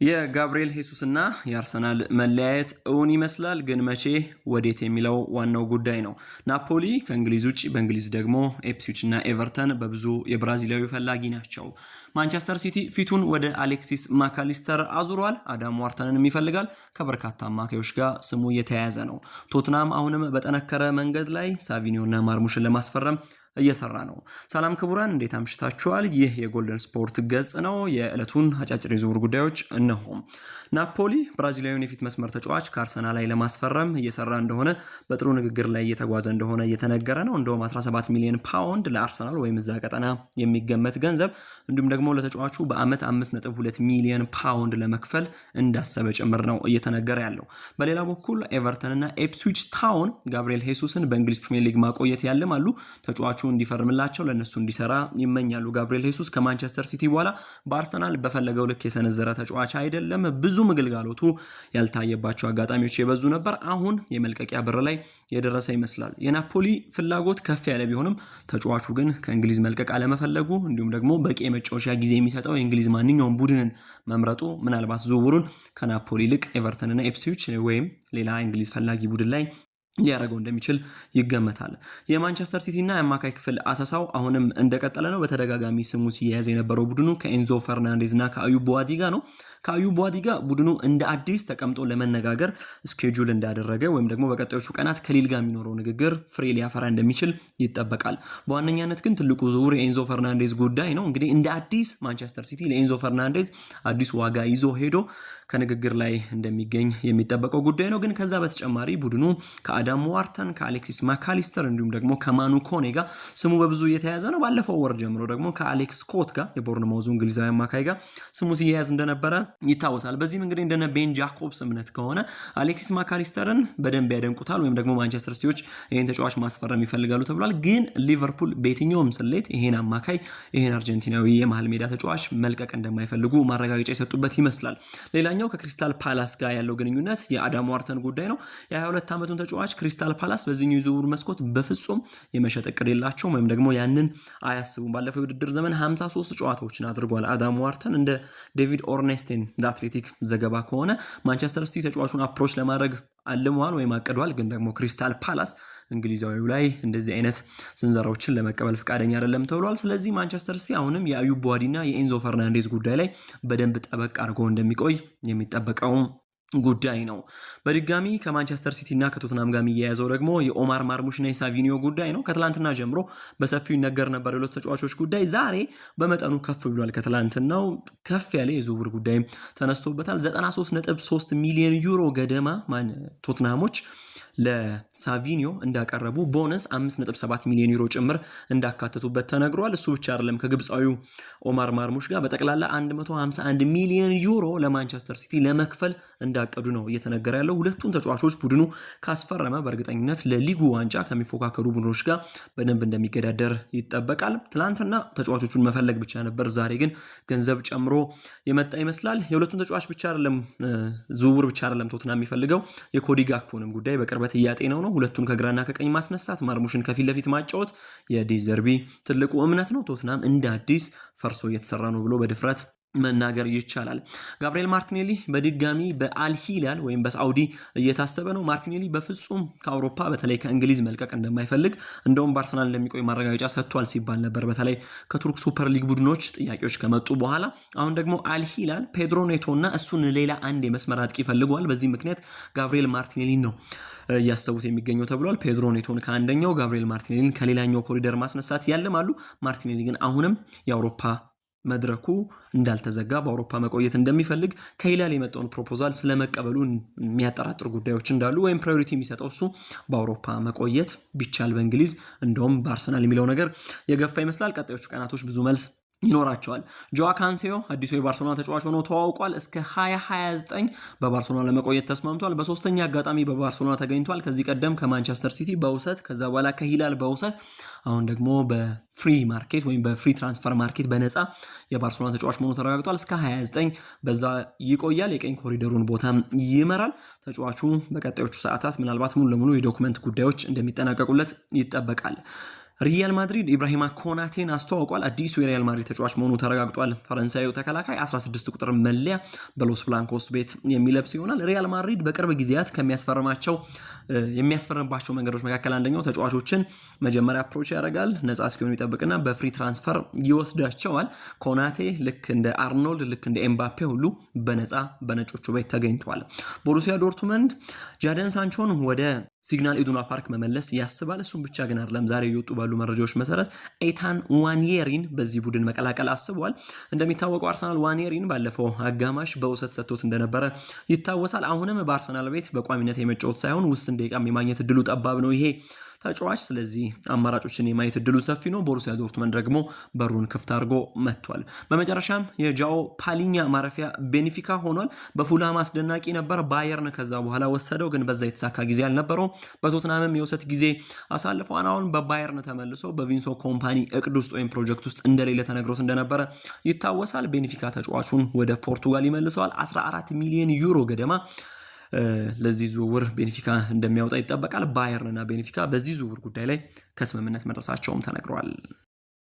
የጋብርኤል ሄሱስና የአርሰናል መለያየት እውን ይመስላል፣ ግን መቼ ወዴት የሚለው ዋናው ጉዳይ ነው። ናፖሊ ከእንግሊዝ ውጭ በእንግሊዝ ደግሞ ኤፕስዊች እና ኤቨርተን በብዙ የብራዚላዊ ፈላጊ ናቸው። ማንቸስተር ሲቲ ፊቱን ወደ አሌክሲስ ማካሊስተር አዙሯል። አዳም ዋርተንንም ይፈልጋል። ከበርካታ አማካዮች ጋር ስሙ እየተያያዘ ነው። ቶትናም አሁንም በጠነከረ መንገድ ላይ ሳቪኒዮና ማርሙሽን ለማስፈረም እየሰራ ነው። ሰላም ክቡራን፣ እንዴት አምሽታችኋል? ይህ የጎልደን ስፖርት ገጽ ነው። የዕለቱን አጫጭር የዝውውር ጉዳዮች እነሆ። ናፖሊ ብራዚላዊውን የፊት መስመር ተጫዋች ከአርሰናል ላይ ለማስፈረም እየሰራ እንደሆነ፣ በጥሩ ንግግር ላይ እየተጓዘ እንደሆነ እየተነገረ ነው። እንደውም 17 ሚሊዮን ፓውንድ ለአርሰናል ወይም እዛ ቀጠና የሚገመት ገንዘብ፣ እንዲሁም ደግሞ ለተጫዋቹ በአመት 5.2 ሚሊዮን ፓውንድ ለመክፈል እንዳሰበ ጭምር ነው እየተነገረ ያለው። በሌላ በኩል ኤቨርተን እና ኤፕስዊች ታውን ጋብሪኤል ሄሱስን በእንግሊዝ ፕሪሚየር ሊግ ማቆየት ያልማሉ። ተጫዋቹ እንዲፈርምላቸው፣ ለእነሱ እንዲሰራ ይመኛሉ። ጋብሪኤል ሄሱስ ከማንቸስተር ሲቲ በኋላ በአርሰናል በፈለገው ልክ የሰነዘረ ተጫዋች አይደለም። ብዙም ግልጋሎቱ ያልታየባቸው አጋጣሚዎች የበዙ ነበር። አሁን የመልቀቂያ በር ላይ የደረሰ ይመስላል። የናፖሊ ፍላጎት ከፍ ያለ ቢሆንም ተጫዋቹ ግን ከእንግሊዝ መልቀቅ አለመፈለጉ፣ እንዲሁም ደግሞ በቂ የመጫወቻ ጊዜ የሚሰጠው የእንግሊዝ ማንኛውም ቡድንን መምረጡ ምናልባት ዝውውሩን ከናፖሊ ይልቅ ኤቨርተንና ኤፕስዊች ወይም ሌላ እንግሊዝ ፈላጊ ቡድን ላይ ሊያደርገው እንደሚችል ይገመታል። የማንቸስተር ሲቲ እና የአማካይ ክፍል አሰሳው አሁንም እንደቀጠለ ነው። በተደጋጋሚ ስሙ ሲያያዝ የነበረው ቡድኑ ከኤንዞ ፈርናንዴዝ እና ከአዩብ ቦዋዲ ጋር ነው። ከአዩብ ቦዋዲ ጋር ቡድኑ እንደ አዲስ ተቀምጦ ለመነጋገር schedule እንዳደረገ ወይም ደግሞ በቀጣዮቹ ቀናት ከሊል ጋር የሚኖረው ንግግር ፍሬ ሊያፈራ እንደሚችል ይጠበቃል። በዋነኛነት ግን ትልቁ ዝውውር የኤንዞ ፈርናንዴዝ ጉዳይ ነው። እንግዲህ እንደ አዲስ ማንቸስተር ሲቲ ለኤንዞ ፈርናንዴዝ አዲስ ዋጋ ይዞ ሄዶ ከንግግር ላይ እንደሚገኝ የሚጠበቀው ጉዳይ ነው። ግን ከዛ በተጨማሪ ቡድኑ ከአዳም ዋርተን፣ ከአሌክሲስ ማካሊስተር እንዲሁም ደግሞ ከማኑ ኮኔ ጋር ስሙ በብዙ እየተያዘ ነው። ባለፈው ወር ጀምሮ ደግሞ ከአሌክስ ስኮት ጋር፣ የቦርንማውዙ እንግሊዛዊ አማካይ ጋር ስሙ ሲያያዝ እንደነበረ ይታወሳል። በዚህም እንግዲህ እንደነ ቤን ጃኮብስ እምነት ከሆነ አሌክሲስ ማካሊስተርን በደንብ ያደንቁታል ወይም ደግሞ ማንቸስተር ሲቲዎች ይህን ተጫዋች ማስፈረም ይፈልጋሉ ተብሏል። ግን ሊቨርፑል በየትኛውም ስሌት ይሄን አማካይ፣ ይሄን አርጀንቲናዊ የመሀል ሜዳ ተጫዋች መልቀቅ እንደማይፈልጉ ማረጋገጫ የሰጡበት ይመስላል። ሌላኛው ከክሪስታል ፓላስ ጋር ያለው ግንኙነት የአዳም ዋርተን ጉዳይ ነው። የ22 ዓመቱን ተጫዋች ክሪስታል ፓላስ በዚህኛው የዝውውር መስኮት በፍጹም የመሸጥ እቅድ የላቸውም ወይም ደግሞ ያንን አያስቡም። ባለፈው የውድድር ዘመን 53 ጨዋታዎችን አድርጓል አዳም ዋርተን። እንደ ዴቪድ ኦርኔስቴን አትሌቲክ ዘገባ ከሆነ ማንቸስተር ሲቲ ተጫዋቹን approach ለማድረግ አልመዋል ወይም አቅዷል። ግን ደግሞ ክሪስታል ፓላስ እንግሊዛዊው ላይ እንደዚህ አይነት ስንዘራዎችን ለመቀበል ፈቃደኛ አይደለም ተብሏል። ስለዚህ ማንቸስተር ሲቲ አሁንም የአዩብ ቦዋዲና የኤንዞ ፈርናንዴዝ ጉዳይ ላይ በደንብ ጠበቅ አድርጎ እንደሚቆይ የሚጠበቀው ጉዳይ ነው። በድጋሚ ከማንቸስተር ሲቲ እና ከቶትናም ጋር የሚያያዘው ደግሞ የኦማር ማርሙሽ እና የሳቪኒዮ ጉዳይ ነው። ከትላንትና ጀምሮ በሰፊው ይነገር ነበር የሁለቱ ተጫዋቾች ጉዳይ። ዛሬ በመጠኑ ከፍ ብሏል። ከትላንትናው ከፍ ያለ የዝውውር ጉዳይም ተነስቶበታል። 93.3 ሚሊዮን ዩሮ ገደማ ማን ቶትናሞች ለሳቪኒዮ እንዳቀረቡ፣ ቦነስ 5.7 ሚሊዮን ዩሮ ጭምር እንዳካተቱበት ተነግሯል። እሱ ብቻ አይደለም፣ ከግብፃዊው ኦማር ማርሙሽ ጋር በጠቅላላ 151 ሚሊዮን ዩሮ ለማንቸስተር ሲቲ ለመክፈል እንዳቀዱ ነው እየተነገረ ያለው። ሁለቱን ተጫዋቾች ቡድኑ ካስፈረመ በእርግጠኝነት ለሊጉ ዋንጫ ከሚፎካከሩ ቡድኖች ጋር በደንብ እንደሚገዳደር ይጠበቃል። ትናንትና ተጫዋቾቹን መፈለግ ብቻ ነበር። ዛሬ ግን ገንዘብ ጨምሮ የመጣ ይመስላል። የሁለቱን ተጫዋች ብቻ አይደለም፣ ዝውውር ብቻ አይደለም ቶትናም የሚፈልገው፣ የኮዲ ጋክፖንም ጉዳይ በቅርበት እያጤነው ነው። ሁለቱን ከግራና ከቀኝ ማስነሳት፣ ማርሙሽን ከፊት ለፊት ማጫወት የዲዘርቢ ትልቁ እምነት ነው። ቶትናም እንደ አዲስ ፈርሶ እየተሰራ ነው ብሎ በድፍረት መናገር ይቻላል። ጋብሪኤል ማርቲኔሊ በድጋሚ በአልሂላል ወይም በሳውዲ እየታሰበ ነው። ማርቲኔሊ በፍጹም ከአውሮፓ፣ በተለይ ከእንግሊዝ መልቀቅ እንደማይፈልግ፣ እንደውም በአርሰናል እንደሚቆይ ማረጋገጫ ሰጥቷል ሲባል ነበር፣ በተለይ ከቱርክ ሱፐር ሊግ ቡድኖች ጥያቄዎች ከመጡ በኋላ። አሁን ደግሞ አልሂላል ፔድሮ ኔቶ እና እሱን ሌላ አንድ የመስመር አጥቂ ፈልገዋል። በዚህ ምክንያት ጋብሪኤል ማርቲኔሊን ነው እያሰቡት የሚገኘው ተብሏል። ፔድሮ ኔቶን ከአንደኛው፣ ጋብሪኤል ማርቲኔሊን ከሌላኛው ኮሪደር ማስነሳት ያልማሉ። ማርቲኔሊ ግን አሁንም የአውሮፓ መድረኩ እንዳልተዘጋ፣ በአውሮፓ መቆየት እንደሚፈልግ፣ ከሂላል የመጣውን proposal ስለመቀበሉ የሚያጠራጥር ጉዳዮች እንዳሉ ወይም priority የሚሰጠው እሱ በአውሮፓ መቆየት፣ ቢቻል በእንግሊዝ፣ እንደውም በአርሰናል የሚለው ነገር የገፋ ይመስላል። ቀጣዮቹ ቀናቶች ብዙ መልስ ይኖራቸዋል። ጆዋ ካንሴዮ አዲሱ የባርሴሎና ተጫዋች ሆኖ ተዋውቋል። እስከ 2029 በባርሴሎና ለመቆየት ተስማምቷል። በሶስተኛ አጋጣሚ በባርሴሎና ተገኝቷል። ከዚህ ቀደም ከማንቸስተር ሲቲ በውሰት፣ ከዛ በኋላ ከሂላል በውሰት፣ አሁን ደግሞ በ free market ወይም በ free transfer market በነፃ የባርሴሎና ተጫዋች መሆኑ ተረጋግጧል። እስከ 29 በዛ ይቆያል። የቀኝ ኮሪደሩን ቦታም ይመራል። ተጫዋቹ በቀጣዮቹ ሰዓታት ምናልባት ሙሉ ለሙሉ የ document ጉዳዮች እንደሚጠናቀቁለት ይጠበቃል። ሪያል ማድሪድ ኢብራሂማ ኮናቴን አስተዋውቋል። አዲሱ የሪያል ማድሪድ ተጫዋች መሆኑ ተረጋግጧል። ፈረንሳዩ ተከላካይ 16 ቁጥር መለያ በሎስ ብላንኮስ ቤት የሚለብስ ይሆናል። ሪያል ማድሪድ በቅርብ ጊዜያት ከሚያስፈርማቸው የሚያስፈርምባቸው መንገዶች መካከል አንደኛው ተጫዋቾችን መጀመሪያ approach ያደርጋል፣ ነፃ እስኪሆኑ ይጠብቅና በ free transfer ይወስዳቸዋል። ኮናቴ ልክ እንደ አርኖልድ፣ ልክ እንደ ኤምባፔ ሁሉ በነፃ በነጮቹ ቤት ተገኝቷል። ቦሩሲያ ዶርትመንድ ጃደን ሳንቾን ወደ ሲግናል ኢዱና ፓርክ መመለስ ያስባል። እሱም ብቻ ግን አይደለም። ዛሬ እየወጡ ባሉ መረጃዎች መሰረት ኤታን ዋንየሪን በዚህ ቡድን መቀላቀል አስቧል። እንደሚታወቀው አርሰናል ዋንየሪን ባለፈው አጋማሽ በውሰት ሰጥቶት እንደነበረ ይታወሳል። አሁንም በአርሰናል ቤት በቋሚነት የመጫወት ሳይሆን ውስን ደቂቃም የማግኘት እድሉ ጠባብ ነው ይሄ ተጫዋች። ስለዚህ አማራጮችን የማየት እድሉ ሰፊ ነው። ቦሩሲያ ዶርትመንድ ደግሞ በሩን ክፍት አድርጎ መጥቷል። በመጨረሻም የጃኦ ፓሊኛ ማረፊያ ቤኔፊካ ሆኗል። በፉልሃም አስደናቂ ነበር። ባየርን ከዛ በኋላ ወሰደው፣ ግን በዛ የተሳካ ጊዜ አልነበረውም። በቶትናምም የውሰት ጊዜ አሳልፈዋል። አሁን በባየርን ተመልሶ በቪንሶ ኮምፓኒ እቅድ ውስጥ ወይም ፕሮጀክት ውስጥ እንደሌለ ተነግሮት እንደነበረ ይታወሳል። ቤኔፊካ ተጫዋቹን ወደ ፖርቱጋል ይመልሰዋል። 14 ሚሊዮን ዩሮ ገደማ ለዚህ ዝውውር ቤኔፊካ እንደሚያወጣ ይጠበቃል። ባየርን እና ቤኔፊካ በዚህ ዝውውር ጉዳይ ላይ ከስምምነት መድረሳቸውም ተነግረዋል።